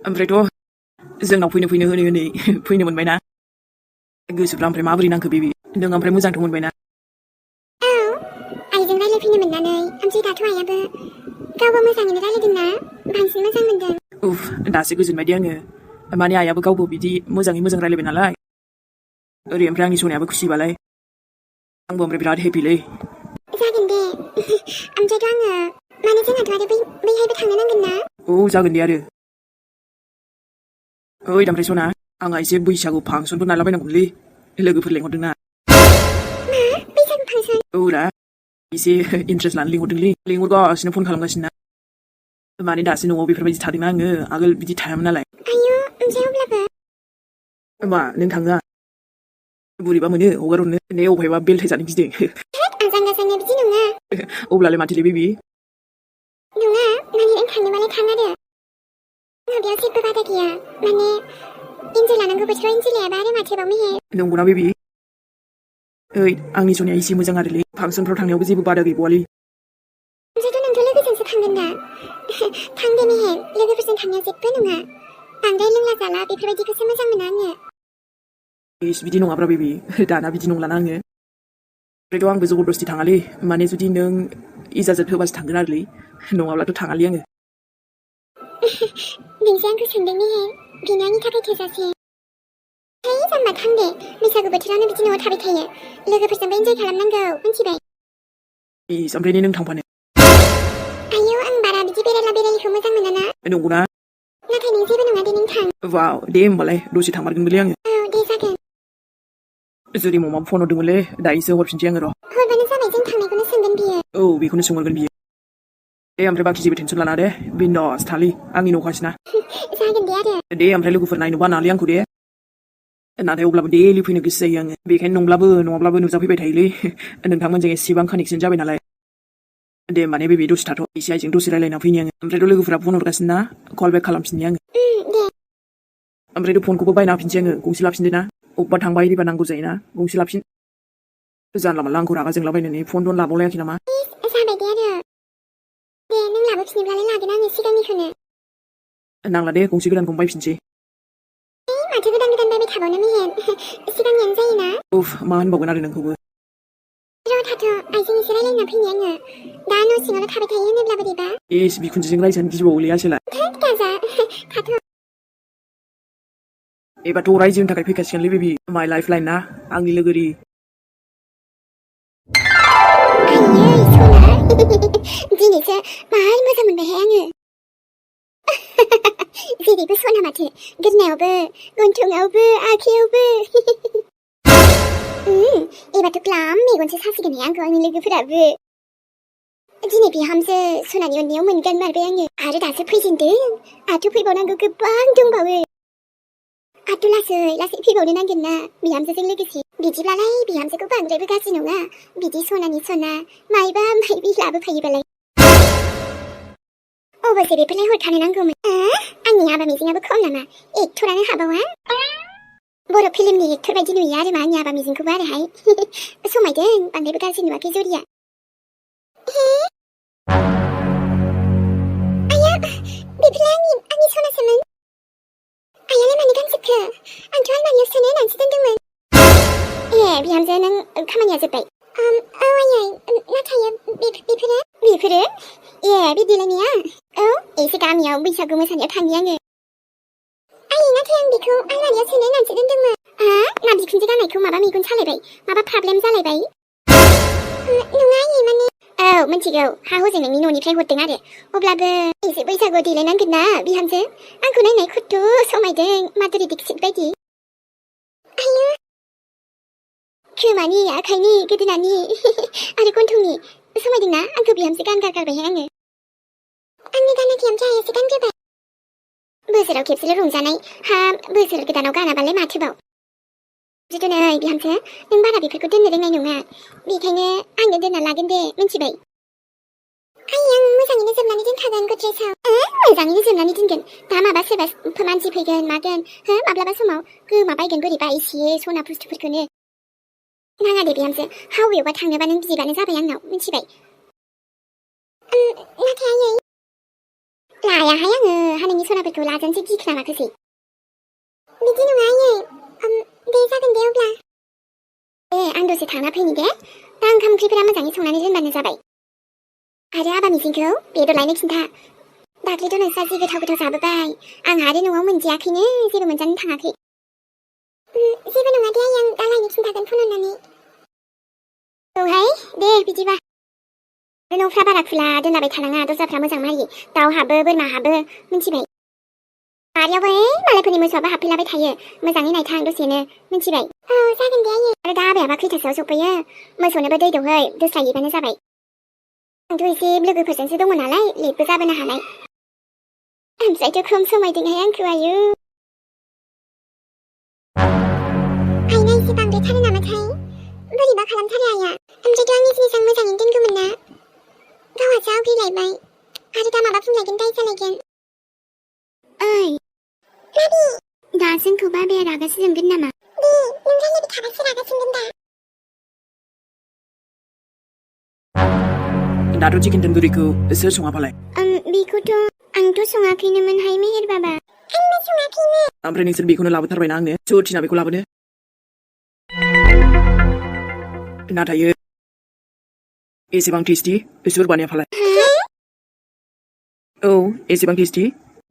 ओमफ्रायथ' जोंनाव फैनो होनै होनै फैनो मोनबायना गोसोफ्रा ओमफ्राय माबोरै नांखो बेबि नों ओमफ्राय मोजांथ' मोनबायना औ आइजों रायलायफैनो मोननानै ओमफ्राय दाथ' आइयाबो गावबो मोजाङैनो रायलायदोंना बांसिन मोजां मोनदों उफ दासो गोजोनबाय दे आङो माने आइयाबो गावबो बिदि मोजाङै मोजां रायलायबाय नालाय ओरै ओमफ्राय आंनि सनायाबो खुसिबालाय आंबो ओमफ्राय बिराद हेपिलै जागोन दे ओमफ्रायथ' आङो माने जोंहाथ' आरो बैहायबो थांनो नांगोन ना औ जागोन दे आरो ओइ ओमफ्राय सना आंहा एसे बैसागु फांसनफोर नायलाबायनांगौलै लोगोफोर लेंहरदोंना मा बैसागु फांसन औ दा एसे इन्ट्रेस्ट लानो लिंहरदोंलै लिंहरगासिनो फन खालामगासिनो ना माने दासो न'आव बेफोरबायदि थादोंना आङो आगोल बिदि थायामोन नालाय आयौ ओमफ्राय अब्लाबो मा नों थाङा बोरैबा मोनो हगार हरनो ने अबहायबा बेलथाय जानो गिदों आजां गाजांनो बिदि नङा अब्लालाय माथोलै बेबि नङा माने नों थांनोबालाय थां आरो आंहा बेयाव जेबो बादा गैया माने इन्जय लानांगौ बोथोराव इन्जय लायाबा आरो माथोबाव मेहे नंगौना बेबि ओइ आंनि सनाया एसे मोजां आरोलै फांसनफ्राव थांनायावबो जेबो बादा गैबावालै ओमफ्रायथ' नोंथ' लोगोजोंसो थांगोन दा थां दे मेहे लोगोफोरजों थांनाया जेबो नङा बांद्राय लोंला जाला बेफोरबायदिखौसो मोजां मोना आङो इस बिदि नङाब्रा बेबि दाना बिदि नंलाना आङो ओमफ्रायथ' आंबो जबरदस्ति थाङालै माने जुदि नों इजाजत होबासो थांगोन आरोलै नङाब्लाथ' थाङालै आङो नोंसो आंखौ सोंदों मेहे बेनो आंनि थाखाय थोजासे है जाम्बा थां दे बैसागु बोथोरावनो बिदि न'आव थाबाय थायो लोगोफोरजोंबो इन्जय खालामनांगौ मिथिबाय इस ओमफ्राय नों थांफानो आयौ आं बारा बिदि बेरायला बेरायिखौ मोजां मोनाना नंगौना नाथाय नों जेबो नङा दे नों थां वाव दे होमबालाय दसे थांमारगोनबोलै आङो औ दे जागोन जुदि ममाबो फन हरदोंमोनलै दायोसो हरफिनसै आङो र' हरबानो जाबाय जों थांनायखौनो सोंगोन बियो औ बेखौनो सोंहरगोन बियो दे ओमफ्राय बाखि जेबो टेनसन लाना दे बिन्दास थालै आंनि न'खासोना जागोन दे आरो दे ओमफ्राय लोगोफोर नायनो बानालै आंखौ दे नाथाय अब्लाबो डेलि फैनो गोसो जायो आङो बेखायनो नङाब्लाबो नुजाफैबाय थायोलै नोंथांमोनजों एसेबां कानेक्सन जाबाय नालाय दे माने बेबि दसे थाथ' एसे आइजों दसे रायलायना फैनि आङो ओमफ्रायथ' लोगोफोरा फन हरगासिनो ना कल बेक खालामफिननि आङो दे ओमफ्रायथ' फनखौबो बायना होफिनसै आङो गंसे लाफिनदो ना अबेबा थांबा एरिबा नांगौ जायोना गंसे लाफिन जानला मानला आंखौ रागा जोंलाबायनानै फन लाबावलायाखै नामा जाबाय दे आरो दे नों लाबोफिनोब्लालाय लागोन आङो सिगांनिखौनो नांला दे गंसे गोदानखौनो बायफिनसै माथो गोदान गोदान बायबाय थाबावनो मेहेन सिगांनियानो जायोना उफ मा होनबावगोन आरो नोंखौबो र' थाथ' आइजों एसे रायलायना फैनि आङो दा न' सिङावल' थाबाय थायो होनोब्ला बोरैबा इस बिखुनजोजों रायजानो गिबावोलै आसोला थोद गाजा थाथ' एबारथ' रायजोनि थाखाय फैखासिगोनलै बेबि माइ लाइफ लाइन ना आंनि लोगोरि आयै सना दिनैसो मार मोजां मोनबायहाय आङो जेरैबो सना माथो गोदोनायावबो गन्थंआवबो आखायावबो एबारथ' ग्लाम मेगनसो सासिगोनहाय आंखौ आंनि लोगोफोराबो दिनै बिहामजो सनानि अननायाव मोनगोन मारबाय आङो आरो दासो फैजेनदों आथ' फैबावनांगौ गोबां दंबावो आथ' लासै लासै फैबावनो नांगोन ना बिहामजोजों लोगोसे बिदिब्लालाय बिहामजोखौ बांद्रायबो गाज्रि नङा बिदि सनानि सना मायबा मायबि लाबोफायोबालाय अबसे बेफोरलाय हरखानो नांगौमोन आंनि हाबा मिजिङाबो खम नामा एक्टरानो हाबावा बर' फिल्मनि एक्टर बायदि नुयो आरो मा आंनि हाबा मिजिंखौबो आरोहाय समायदों बांद्रायबो गाज्रि नुवाखै जरिया आया बेफोरलाय आंनि सनासोमोन आयालाय मानो गानजोबखो आंथ' आलमारियाव सोनो होननानैसो दोनदोंमोन ए बिहामजो नों खामानिया जोब्बाय औ आयै नाथाय बेफोरो ए बे देलायनाया औ एसे गामियाव बैसागु मोसानायाव थांनि आङो आयै नाथाय आं बेखौ आलमारियाव सोनो होननानैसो दोनदोंमोन ना बिखुनजो गाननायखौ माबा मेगन सालायबाय माबा प्रब्लेम जालायबाय नङा आयै माने औ मिथिगौ हा हजों नोंनि न'निफ्राय हरदों आरो अब्लाबो एसे बैसागुआव देलायनांगोन ना बिहामजो आंखौ नायनाय खथ' समायदों माधुरि दीक्षित बायदि आयु खोमानि आखाइनि गोदोनानि आरो गन्थंनि समायदोंना आंखौ बिहामजो गारगारबायहाय आङो आंनि गानाखि ओमफ्राय आइयासो गानग्रोबाय बोसोराव खेबसेल' रंजानाय हा बोसोर गोदानाव गानाबालाय माथोबाव जुदि नै बिहामजो नों बारा बेफोरखौ दोननो रोंनाय नङा बेखायनो आंनो दोनना लागोन दे मिथिबाय आयै आं मोजाङैनो जोबनानै दोनखागोन गद्रेजाव मोजाङैनो जोबनानै दोनगोन दा माबा सोरबा मानसि फैगोन मागोन माब्लाबा समाव गोमाबायगोन बोरैबा एसे सना बुस्थुफोरखौनो नाङा दे बिहामजो हावायावबा थांनोबा नों बिबानो जाबाय आंनाव मिथिबाय नाथाय आयै लायाहाय आङो हानायनि सनाफोरखौ लाजानोसो गिखोना माखोसै बिदि नङा आयै दे जागोन दे अब्ला आं दसे थांना फैनि दे दा ओंखाम ओंख्रिफोरा मोजाङै संनानै दोनबानो जाबाय आरो आबा मिजिंखौ बेदर लायनो खिन्था दाख्लैथ' नोंस्रा जि गोथाव गोथाव जाबोबाय आंहा आरो न'आव मोनजायाखैनो जेबो मोनजानो थाङाखै जेबो नङा दे आं दा लायनो खिन्थागोन फन हरनानै औहाय दे बिदिबा न'फ्रा बारा खुला दोनलाबाय थानाङा दरजाफ्रा मोजां मारि दाउ हाबो बोरमा हाबो मिन्थिबाय बारियावबो मालायफोरनि मोसौआबो हाबफैलाबाय थायो मोजाङै नायथां दसेनो मिन्थिबाय औ जागोन दे आयै आरो दा आबायाबा खैथासोआव सफैयो मोसौनोबो दै दौहै दोस्लायहैबानो जाबाय आंथ' एसे लोगोफोरजोंसो दङ नालाय लेटबो जाबोनो हानाय ओमफ्रायथ' खम समायदोंहाय आंखौ आयु आइना एसे बांद्रायथारो नामाथाय बोरैबा खालामथारो आइया ओमफ्रायथ' आंनि जिनिसआं मोजाङैनो दोनगौमोन ना गावहासो आवग्रिलायबाय आरो दा माबा बुंलायगोन दाय जालायगोन ओइ माबि दा जोंखौ बाबाया रागा जोंगोन नामा दे नों रायलायबाय थाबासो रागा जोंगोन दा दाथ' चिकेन तन्दुरिखौ सोर सङाफालाय बेखौथ' आंथ' सङाखैनोमोनहाय मेहेर बाबा आंबो सङाखैनो ओमफ्राय नोंसोर बेखौनो लाबोथारबायना आंनो सोर थिना बेखौ लाबोनो नाथाय एसेबां टेस्टि सोर बानायाफालाय औ एसेबां टेस्टि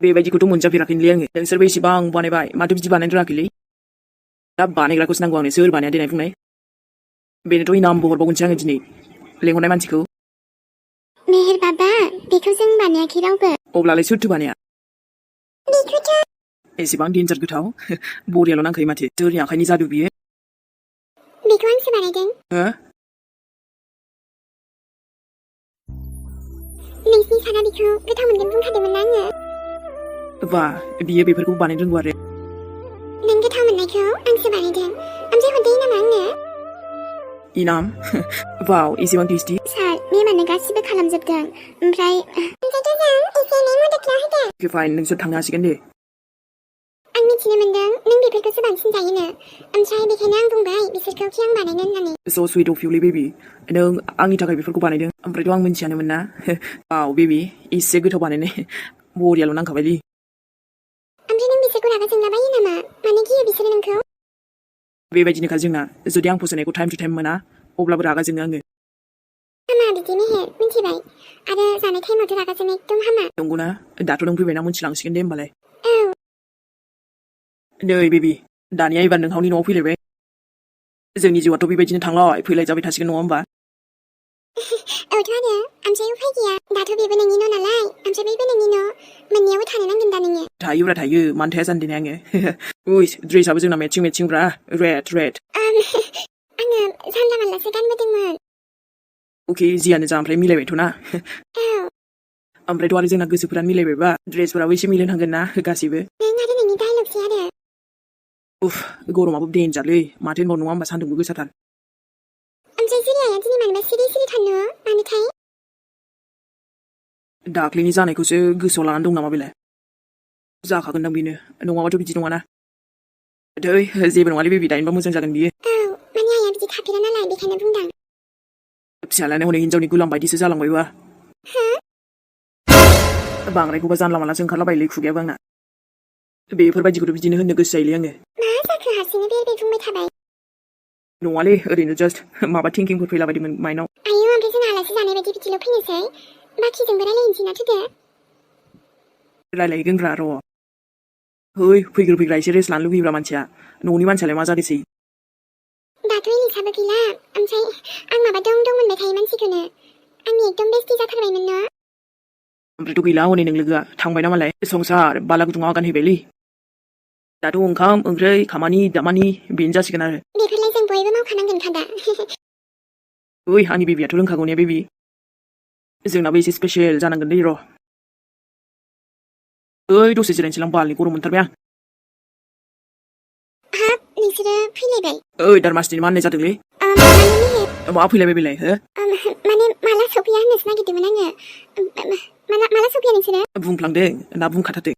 बेबायदिखौथ' मोनजाफेराखैनोलै आङो नोंसोरबो एसेबां बानायबाय माथो बिदि बानायनो रोङाखैलै दा बानायग्राखौसो नांगौ आंनो सोर बानाया देनाय बुंनाय बेनोथ' इनामबो हरबावगोनसो आङो दिनै लेंहरनाय मानसिखौ मेहेर बाबा बेखौ जों बानायाखै रावबो अब्लालाय सोरथो बानाया बेखौथ' एसेबां डेन्जार गोथाव बरियाल' नांखायो माथो सोरनि आखाइनि जादु बियो बेखौ आंसो बानायदों हो नोंसिनि साना बेखौ गोथाव मोनगोन बुंखादोंमोन ना आङो बा बियो बेफोरखौ बानायनो रोंगौ आरो नों गोथाव मोननायखौ आंसो बानायदों ओमफ्राय हरदो नामा आंनो इनाम वाव एसेबां टेस्टि सार मेमानो गासिबो खालामजोबदों ओमफ्रायथ' जों एसे एनै मददल' होदों फाइन नोंसोर थांनो हासिगोन दे आं मिथिनो मोनदों नों बेफोरखौसो बांसिन जायोनो ओमफ्राय बेखायनो आं बुंबाय बिसोरखौ कि आं बानायनो होननानै स' स्वीट अफ इउलै बेबि नों आंनि थाखाय बेफोरखौ बानायदों ओमफ्रायथ' आं मिन्थियानोमोन ना वाव बेबि एसे गोथाव बानायनाय बरियाल' नांखाबायलै ओमफ्राय नों बिसोरखौ रागा जोंला बायो नामा मानो गियो बिसोरो नोंखौ बेबायदिनोखा जोंना जुदि आं फसायनायखौ टाइम टु टाइम मोना अब्लाबो रागा जोङो आङो हामा बिदि मेहेर मिन्थिबाय आरो जानाय टाइमावथ' रागा जोंनाय एकदम हामा नंगौना दाथ' नों फैबायना मिन्थिलांसिगोन दे होमबालाय औ नै बेबि दानिया एबार नोंहावनि न'आव फैलायबाय जोंनि जिउआथ' बेबायदिनो थांलाय फैलाय जाबाय थासिगोन नङा होमबा औथ' आरो ओमफ्राय उफाय गैया दाथ' बेबो नोंनि न' नालाय ओमफ्राय बैबो नोंनि न' मोननैयावबो थानो नांगोन दा नोङो थायोब्रा थायो मानो थाया जानो दिनै आङो उइ ड्रेसाबो जोंना मेचिंब्रा रेड आङो जानला मानलासो गानबोदोंमोन अके जियानो जा ओमफ्राय मिलायबायथ' ना औ ओमफ्रायथ' आरो जोंना गोसोफोरा मिलायबायबा ड्रेसफोराबो एसे मिलायनांगोन ना गासैबो नों आरो नोंनि डायलगसै आरो उफ गरमाबो देनजारलै माथो होनबाव नङा होमबा सान्दुंबो गोसाथार ओमफ्राय जिरियाया दिनै मानोबा सिरि सिरि थानो मानोथाय दाख्लैनि जानायखौसो गोसोआव लानानै दं नामा बेलाय जाखागोनदां बेनो नङाबाथ' बिदि नङाना थै जेबो नङालै बेबि दाइनबा मोजां जागोन बियो औ माने आइया बिदि थाफेरा नालाय बेखायनो बुंदां फिसालायानो हनै हिनजावनि गुलाम बायदिसो जालांबायबा हो बांद्रायखौबा जानला मानलासो ओंखारलाबायलै खुगायाबो आंना बेफोरबायदिखौथ' बिदिनो होननो गोसो जायोलै आङो मा जाखो हारसिंनो बेरे बुंबाय थाबाय नङालै ओरैनो जास्ट माबा थिंकिंफोर फैलाबायदोंमोन माइनाव आयौ ओमफ्राय जों आलासि जानाय बायदि बिदिल' फैनोसै बाखिजोंबो रायलायनोसै ना थोदो रायलायगोनब्रा र' है फैग्रा एसे रेस्ट लानो लुगैब्रा मानसिया न'नि मानसियालाय मा जादोंसै दाथ' इलिसाबो गैला ओमफ्राय आं माबा दं मोनबाय थायो मानसिखौनो आंनि एकदम बेस्टि जाथारबायमोन न ओमफ्रायथ' गैला हनै नों लोगोआ थांबायना मालाय संसार बाला गुदुङाव आगान हैबायलै दाथ' ओंखाम ओंख्रै खामानि दामानि बेनो जासिगोन आरो बेफोरलाय जों बयबो मावखानांगोनखा दा ओइ आंनि बेबियाथ' रोंखागौ ने बेबि जोंनाबो एसे स्पेसियेल जानांगोन दै र' ओइ दसे जिरायनोसैलां बालनि गरम मोनथारबाय आं हाब नोंसोरो फैलायबाय ओइ दारमासनि मा होननाय जादोंलै माने मेहेर मा फैलायबाय बेलाय हो माने माला सफैया होननोसो नागिरदोंमोन आङो माला सफैया नोंसोरो बुंफ्लांदों ना बुंखाथारदों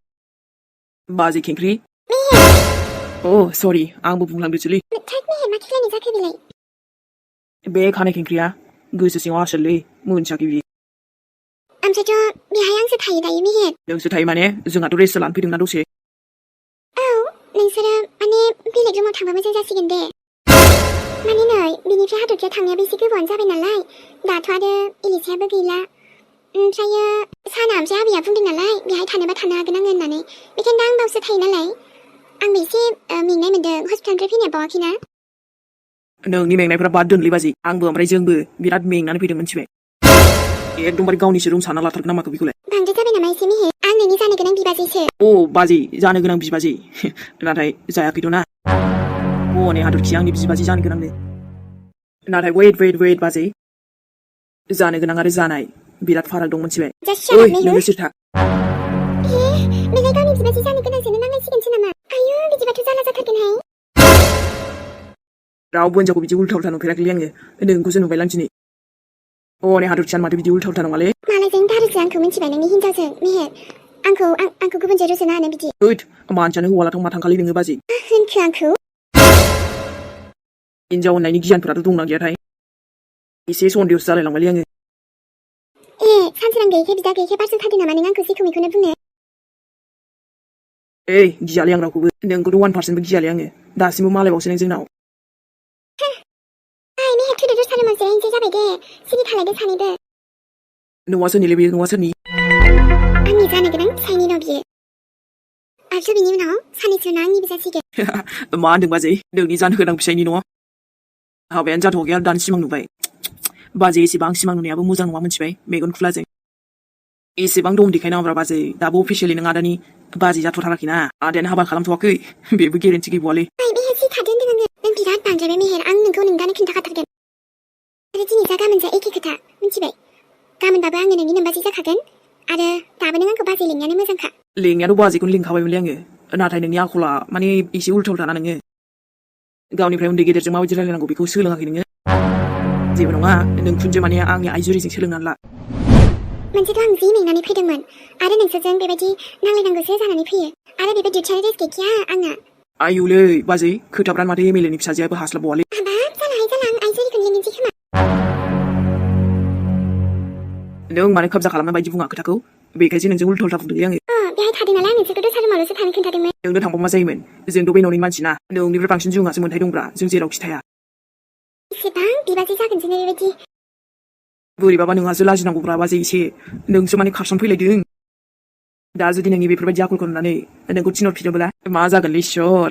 बाजै खेंख्रि अ सरि आंबो बुंफ्लांदोंसोलै थोद मेहेर मा खेलायनाय जाखो बेलाय बे खानाय खेंख्रिया गोसो सिङाव आसोललै मोनथियाखै बियो ओमफ्राय नोंसोरथ' बेहाय आंसो थायो दायो मेहेर नोंसो थायो माने जोंहाथ' रेस्ट लानो फैदोंना दसे औ नोंसोरो माने बेलेग रुमाव थांबा मोजां जासिगोन दे माने नै बिनिफ्राय हाथरखिया थांनायाबो एसे गोबावानो जाबाय नालाय दाथ' आरो इलिसायाबो गैला ओमफ्रायो साना ओमफ्राय आबैया बुंदों नालाय बेहाय थानोबा थानो हागोन आङो होननानै बेखायनो दा आं बावसो थायो नालाय आंबो एसे मेंनाय मोन्दों हस्पिटालनिफ्राय फैनाया बावाखैना नोंनि मेंनायफ्रा बाद दोनलै बाजै आंबो ओमफ्राय जोंबो बिराद मेंनानै फैदों मिथिबाय एकदमबारे गावनिसो रुम साना लाथारगोन ना माखो बेखौलाय बांद्राय जाबाय नामा एसे मेहेर आं नोंनि जानो गोनां बिबाजैसो अ बाजै जानो गोनां बिबाजै नाथाय जायाखैथ' ना हनै हाथरखि आंनि बिबाजै जानो गोनांनो नाथाय वेट बाजै जानो गोनां आरो जानाय बिराद फाराग दं मिथिबाय Just shut ओइ up, नोङो मेहेर सिरि था बेलाय गावनि बिबाजै जानो गोनांजोंनो नांलायसिगोनसो नामा आयु बिदिबाथ' जारला जाथारगोनहाय रावबो हिनजावखौ बिदि उल्था उल्था नुफेराखैलै आङो नोंखौसो नुबायलां दिनै हनै हाथरखियानो माथो बिदि उल्था उल्था नङालै मालायजों दारुजो आंखौ मिथिबाय नोंनि हिनजावजों मेहेर आंखौ गुबुनजों रुजुनो हानो बिदि ओइद मानसियानो हौवाला थां मा थांखालै नोङो बाजै होनखो आंखौ हिनजाव होननायनि गियानफोराथ' दंना गैयाथाय एसे सन्देहसो जालायलांबायलै आङो सानसोरां गैयैखाय बिदा गैयैखाय बारसोमथारदों नामा नों आंखौ जेखौ मेखौनो बुंनो गियालै आं रावखौबो नोंखौथ' 1%बो गियालै आङो दासिमबो मालायबावसो नों जोंनाव मेहेर थुदो दस्रा रुमाव जिरायनोसै जाबाय दे सिरि थालायदो सानैबो न'आ सोरनिलै बेयो न'आ सोरनि आंनि जानो गोनां फिसायनि न' बियो आरो बिनि उनाव साननैसो उनाव आंनिबो जासिगोन मा होनदों बाजै नोंनि जानो गोनां फिसायनि न' हाबायानो जाथ'वाखै आरो दानि सिमां नुबाय बाजै एसेबां सिमां नुनायाबो मोजां नङा मिथिबाय मेगन खुलाजों एसेबां दम देखायनाङाब्रा बाजै दाबो अफिसियेलि नों आदानि बाजै जाथ'थाराखैना आदायानो हाबा खालामथ'वाखै बेबो गेरेन्टि गैबावालै मेहेर जि थादों होनदों आङो नों बिराद बांद्रायबाय मेहेर आं नोंखौ नोंदानो खिन्थाखाथारगोन आरो दिनै जा गाबोन जा एखे खोथा मिथिबाय गाबोनबाबो आङो नोंनि नोमबाजै जाखागोन आरो दाबो नों आंखौ बाजै लिंनायानो मोजांखा लिंनायाथ' बाजैखौनो लिंखाबायमोनलै आङो नाथाय नोंनि आखला माने एसे उल्था उल्टाना नोङो गावनिफ्राय उन्दै गेदेरजों माबायदि रायलायनांगौ बेखौ सोलोङाखै नोङो जेबो नङा नों खुनजो माने आंनि आइजुरिजों सोलोंनानै ला मोनसेथ' आं जि मेंनानै फैदोंमोन आरो नोंसोरजों बेबायदि नांलायनांगौसो जानानै फैयो आरो बेबो डिउटियानो रेस्ट गैखाया आंना आयुलै बाजै खोथाफ्रानो माथो एमएलए नि फिसाजोआबो हास्लाबबावालै हाबाब जालाहाय जाला आं आइजुरिखौनो लिंनोसै खोमा नों मानो खाबजा खालामनाय बायदि बुङा खोथाखौ बेखायसो नोंजों उल्था उल्था बुंदोंलै आङो बेहाय थादों नालाय आं नोंसोरखौ दस्रा रुमावल'सो थानो खोन्थादोंमोन नोंनो थांबा मा जायोमोन जोंथ' बे न'नि मानसि ना नोंनिफ्राय बांसिन जोंहासो मोन्थाय दंब्रा जों जेरावखि थाया एसेबां बिबाजै जागोनसो बेबायदि बोरैबाबा नोंहासो लाजिनांगौब्रा बाजै एसे नोंसो माने खारसन फैलायदों दा जुदि नोंनि बेफोरबायदि आखलखौ नुनानै नोंखौ थिनहरफिनोब्ला मा जागोनलै इसोर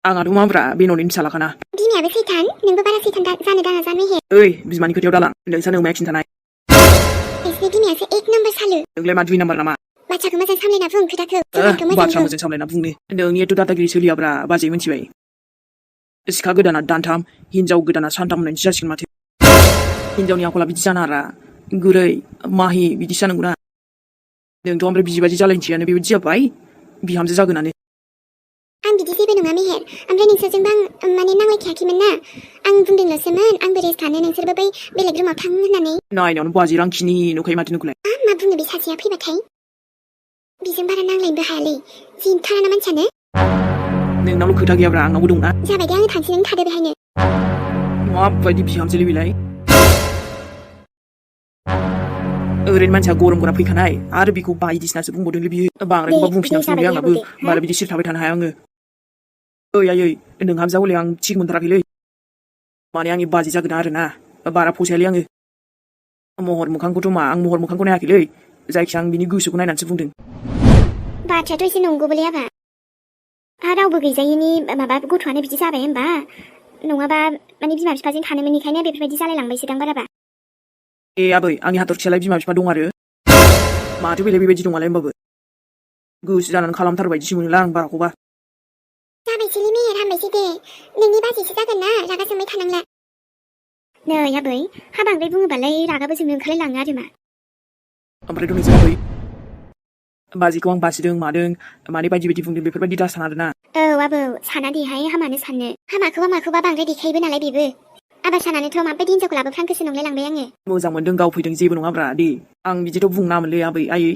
आंहाथ' माब्रा बे न'नि फिसालाखाना बिमायाबो सैथान नोंबो बारा सैथान जानो दाङा जा मेहेर ओइ बिमानि खोथायाव दालां नोंसा नोमाया खिन्थानाय एसे बिमायासो एक नाम्बार सालु नोंलाय मा दुइ नाम्बार नामा बाथ्राखौ मोजां सामलायना बुं खोथाखौ जोंखौ मोजां बाथ्रा बुं मोजां सामलायना बुंनो नोंनि एथ' दादागिरि सोलियाब्रा बाजै मिथिबाय सिखा गोदाना दानथाम हिनजाव गोदाना सानथाम होननायसो जासिगोन माथो हिनजावनि आखला बिदि जानारा गुरै माहि बिदिसो जानांगौना नोंथ' ओमफ्राय बिबाजै जालायनोसैयानो बेबायदि जाबाय बिहामजो जागोनानो आं बिदि जेबो नङा मेहेर ओमफ्राय नोंसोरजोंबो आं माने नांलायखायाखैमोन ना आं बुंदोंल'सोमोन आंबो रेस्ट थानो नोंसोरबो बै बेलेग रुमाव थां होननानै नायनायावनो बाजै रांखिनि नुखायो माथो नोंखौलाय मा बुङो बे सासेया फैबाथाय बिजों बारा नांलायनोबो हायालै जि ओंखाराना मानसियानो नोंनावल' खोथा गैयाब्रा आंनावबो दंना जाबाय दे आङो थांसै नों थादो बेहायनो माबायदि बिहामजोलै बेलाय ओरैनो मानसिया गरम गरम फैखानाय आरो बेखौ बायदिसिनासो बुंबावदोंलै बियो बांद्रायखौबा बुंफिनांसिगोनलै आंनाबो बारा बिदि सिरि थाबाय थानो हाया आङो ओइ आयै नोंहाबो हले आं थिग मोनथाराखैलै माने आंनि बाजै जागोन आरोना बारा फसायालै आङो महर मोखांखौथ' मा आं महर मोखांखौ नायाखैलै जायखिया आं बिनि गोसोखौ नायनानैसो बुंदों बाथ्रायाथ' एसे नंगौबोलै आबा रावबो गैजायिनि माबा गथ'आनो बिदि जाबाय होमबा नङाबा माने बिमा बिफाजों थानो मोनैखायनो बेफोरबायदि जालायलांबायसोदां बाराबा ए आबै आंनि हाथरखियालाय बिमा बिफा दं आरो माथो बेलाय बेबायदि दंआलाय होमबाबो गोसो जानानै खालामथारबायदिसो मोनोलां आं बाराखौबा जाबायसैलै मेहेर हामबायसै दे नोंनि बाजैसो जागोन ना रागा जोंबाय थानांला नै आबै हा बांद्राय बुङोबालाय रागाबो जोंनो ओंखारलायलाङो आरो मा ओमफ्रायथ' नोंसोर आबै बाजैखौ आं बासिदों मादों माने बायदि बायदि बुंदों बेफोरबायदि दासान आरोना औ आबौ साना देहाय हामानो साननो हामाखौबा बांद्राय देखायोबो नालाय बेबो आबा सानानोथ' माबायदि हिनजावखौ लाबोफ्रांखोसो नंलायलांबाय आङो मोजां मोनदों गाव फैदों जेबो नङाब्रा दे आं बिदिथ' बुंनामोनलै आबै आयै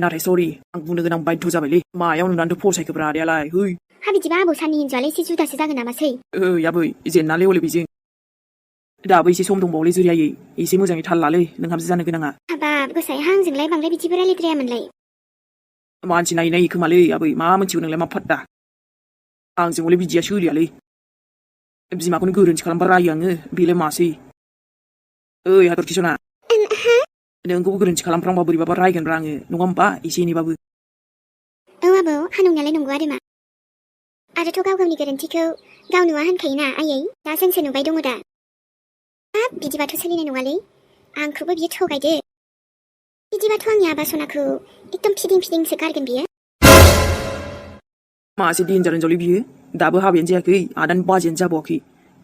नाथाय सरि आं बुंनो गोनां बायध' जाबायलै मायाव नुनानैथ' फसायखोब्रा आदायालाय है हा बिदिबा आबौ साननि हिनजावालाय एसे जुदासो जागोन नामासै ओइ आबै जेन्नालै हले बेजों दाबो एसे सम दंबावोलै जुरियायै एसे मोजाङै थाल लालै नोंहाबो जानो गोनाङा हाबाब गोसाय हांजोंलाय बांद्राय बिदिबो रायलायद्रायामोनलाय मानसि नायै नायै खोमालै आबै मा मोनथिगौ नोंलाय मा फात्ता आंजों हले बिदिया सोलियालै बिमाखौनो गोरोन्थि खालामबा रायो आङो बेलाय मासै ओइ हाथरखि सना हा नोंखौबो गोरोन्थि खालामफ्रांबा बोरैबाबा रायगोनब्रा आङो नङा होमबा एसे एनैबाबो औ आबौ हा नंनायालाय नंगौ आरो मा आरोथ' गाव गावनि गोरोन्थिखौ गाव नुवा होनखायोना आयै दा जोंसो नुबाय दङ दा हाब बिदिबाथ' सोलिनाय नङालै आंखौबो बियो थगायदो बिदिबाथ' आंनि आबा सनाखौ एकदम फिदिं फिदिंसो गारगोन बियो मासे देनजार हिनजावलै बियो दाबो हाबायानो जायाखै आदानि बाजैयानो जाबावाखै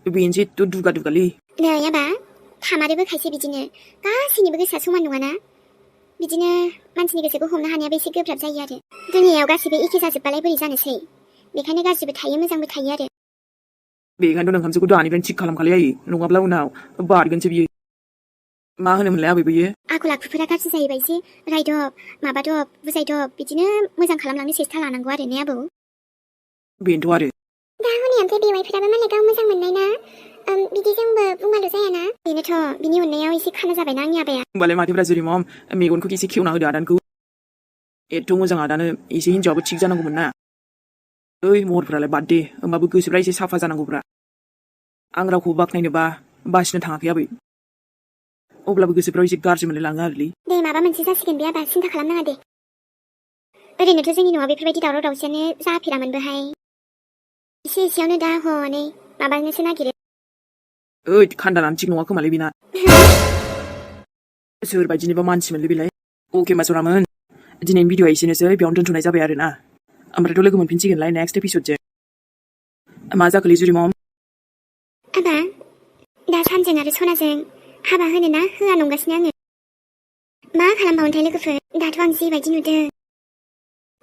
बेनोसो एथ' दुगा दुगालै नै आबा थामारोबो खायसे बिदिनो गासैनिबो गोसोआ समान नङाना बिदिनो मानसिनि गोसोखौ हमनो हानायाबो एसे गोब्राब जायो आरो दुनियायाव गासैबो एखे जाजोबबालाय बोरै जानोसै बेखायनो गाज्रिबो थायो मोजांबो थायो आरो बेखायनोथ' नोंहामजोखौ दानिफ्रायनो थिग खालामखालै आयै नङाब्ला उनाव बारगोनसो बियो मा होनोमोनलाय आबै बियो आखल आखुफोरा गाज्रि जायोबा एसे रायदब माबादब बुजायदब बिदिनो मोजां खालामलांनो सेस्था लानांगौ आरो ने आबौ बेनोथ' आरो दा हनै ओमफ्राय बेवाइफोराबो मालाय गाव मोजां मोननाय ना बिदि जोंबो बुंबाल' जायाना बेनोथ' बिनि अननायाव एसे खाना जाबायना आंनि आबाया होमबालाय माथोब्रा जुरिमम मेगनखौ एसे खेवना होदो आदानखौ एथ' मोजां आदानो एसे हिनजावाबो थिग जानांगौमोन ना ओइ महरफ्रालाय बाद दे होमबाबो गोसोफ्रा एसे साफा जानांगौब्रा आं रावखौ बाख्नायनोबा बासिनो थाङाखै आबै अब्लाबो गोसोफ्राव एसे गाज्रि मोनलायलाङो आरोलै दे माबा मोनसे जासिगोन बे आबा सिन्था खालामनाङा दे ओरैनोथ' जोंनि न'आव बेफोरबायदि दावराव दावसियानो जाफेरामोनबोहाय एसे एसेयावनो दा हनै माबानोसो नागिरो ओइ खान्दानानो थिग नङा खोमालै बेना सोरबायदिनिबा मानसि मोनलै बेलाय अके मासरामोन दिनैनि भिडिअआ एसेनोसै बेयावनो दोनथ'नाय जाबाय आरोना ओमफ्रायथ' लोगो मोनफिनसिगोनलाय नेक्स्ट एपिसडजों मा जाखोलै जुरिमम आबा दा सानजों आरो सनाजों हाबा होनो ना होआ नंगासिनो आङो मा खालामबावनोथाय लोगोफोर दाथ' आं जेबायदि नुदों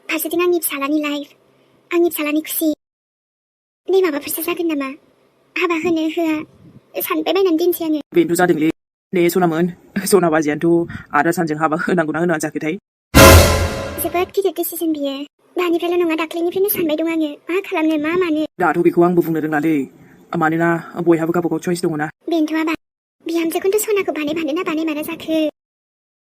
फारसेथिं आंनि फिसालानि लाइफ आंनि फिसालानि खुसि बे माबाफोरसो जागोन नामा हाबा होनो होआ सानबाय बायनानै दोनसै आङो बेनोथ' जादोंलै ने सनामोन सना बाजियानोथ' आदा सानजों हाबा होनांगौना होनाङा जाखोथाय जोबोद गिदिर डिसिजन बियो दानिफ्रायल' नङा दाख्लैनिफ्रायनो सानबाय दं आङो मा खालामनो मा मानो दाथ' बेखौ आंबो बुंनो रोंलालै मानोना बयहाबो गावबागाव चइस दङ ना बेनोथ' आबा बिहामजोखौथ' सनाखौ बानाय ना बानायमारा जाखो